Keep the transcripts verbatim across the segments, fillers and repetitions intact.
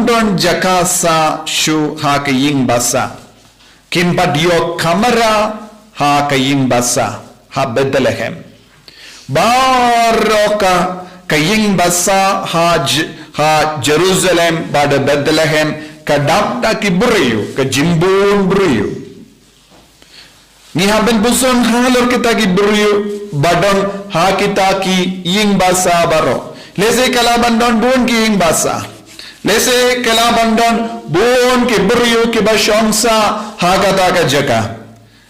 don jaka sah shuh ha ka ïing basa. Kin pat ïoh kamra ha ka ïing basa ha Bethlehem. Baroh ka, ka ïing basa ha J-, ha Jerusalem bad Bethlehem ka dap da ki briew, ka jingbun briew. Ngi hap ban pyrshang halor kita ki briew ba don ha kita ki ïing basa baroh. Lehse ka lah ban don bun ki ïing basa. Lehse ka lah ban don bun ki briew kiba shong sah ha kata ka jaka.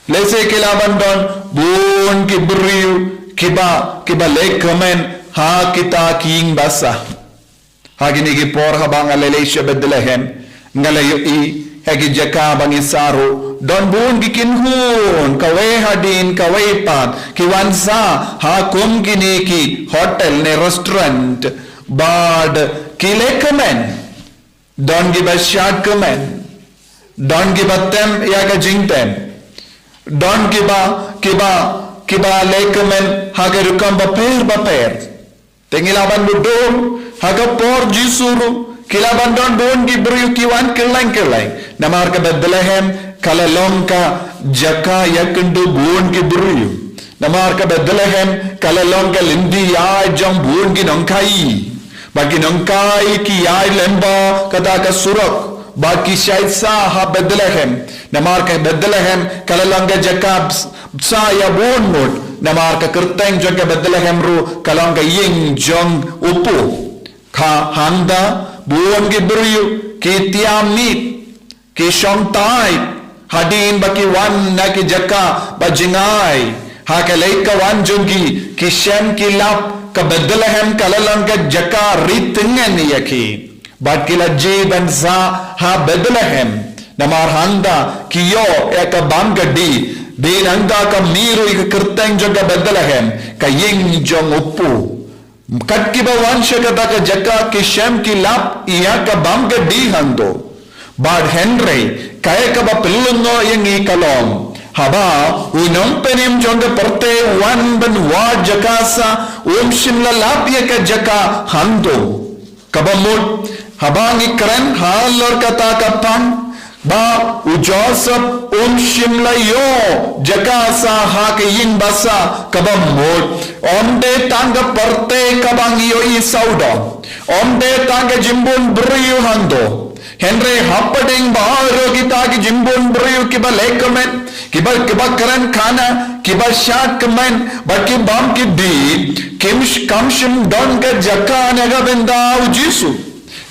Lehse ka lah ban don bun ki briew kiba, kiba leh kmen ha kita ki ïing basa. Ha kine ki por haba nga la leit sha Bethlehem, nga la ïohi ha ki jaka ba ngi sah ruh don bun ki kynhun, kawei hadien kawei pat, ki wan sah ha kum kine ki hotel ne restaurant bad ki leh kmen. Don kiba shad kmen. Don kiba tem ïa ka jingtem. Don kiba, kiba, kiba leh kmen ha ka rukom bapher bapher. Te ngi lah ban buh dum ha ka por Jisu ruh ki lah ban don bun ki briew ki wan kylleng kylleng. Namar ka Bethlehem ka la long ka jaka ïakynduh bun ki briew. Namar ka Bethlehem ka la long ka lynti ïaid jong bun ki nongkhaïi. Bad ki nongkhaïi ki ïaid lyngba kata ka surok bad ki shait sah ha Bethlehem. Namar ka Bethlehem ka la long ka jaka bas-, sah ïa bun ngut. Namar ka kyrteng jong ka Bethlehem ruh ka long ka ïing jong u pu. Ka hangta bun ki briew ki tiam miet, ki shong tight hadien ba ki wan na ki jaka ba jngai. Ha ka leit ka wan jong ki, ki shem ki lap ka Bethlehem ka la long ka jaka ri tngen ïa ki. Bad ki la jied ban sah ha Bethlehem. Namar hangta ki ïoh ïa ka bam ka dih. Dei nangta ka mih ruh ïa ka kyrteng jong ka Bethlehem, ka ïing jong u pu. Kat kiba wan sha kata ka jaka ki shem ki lap ïa ka bam ka dih hangto. Bad hynrei kaei kaba pynlyngngoh ïa ngi ka long, haba u nongpynim jong ka pyrthei u wan ban wad jaka sah, um shym la lap ïa ka jaka hangto. Kaba mut, haba ngi kren halor kata ka pang ba u Joseph um shym la ïoh jaka sah ha ka ïing basa, kaba mut ym dei tang ka pyrthei kaba ngi ïohi sawdong, ym dei tang ka jingbun briew hangto. Hynrei hapdeng baroh kita ki jingbun briew kiba leh kmen, kiba, kiba kren khana, kiba shad kmen bad ki bam ki dih, kim sh-, kam shym don ka jaka na ka bynta u Jisu.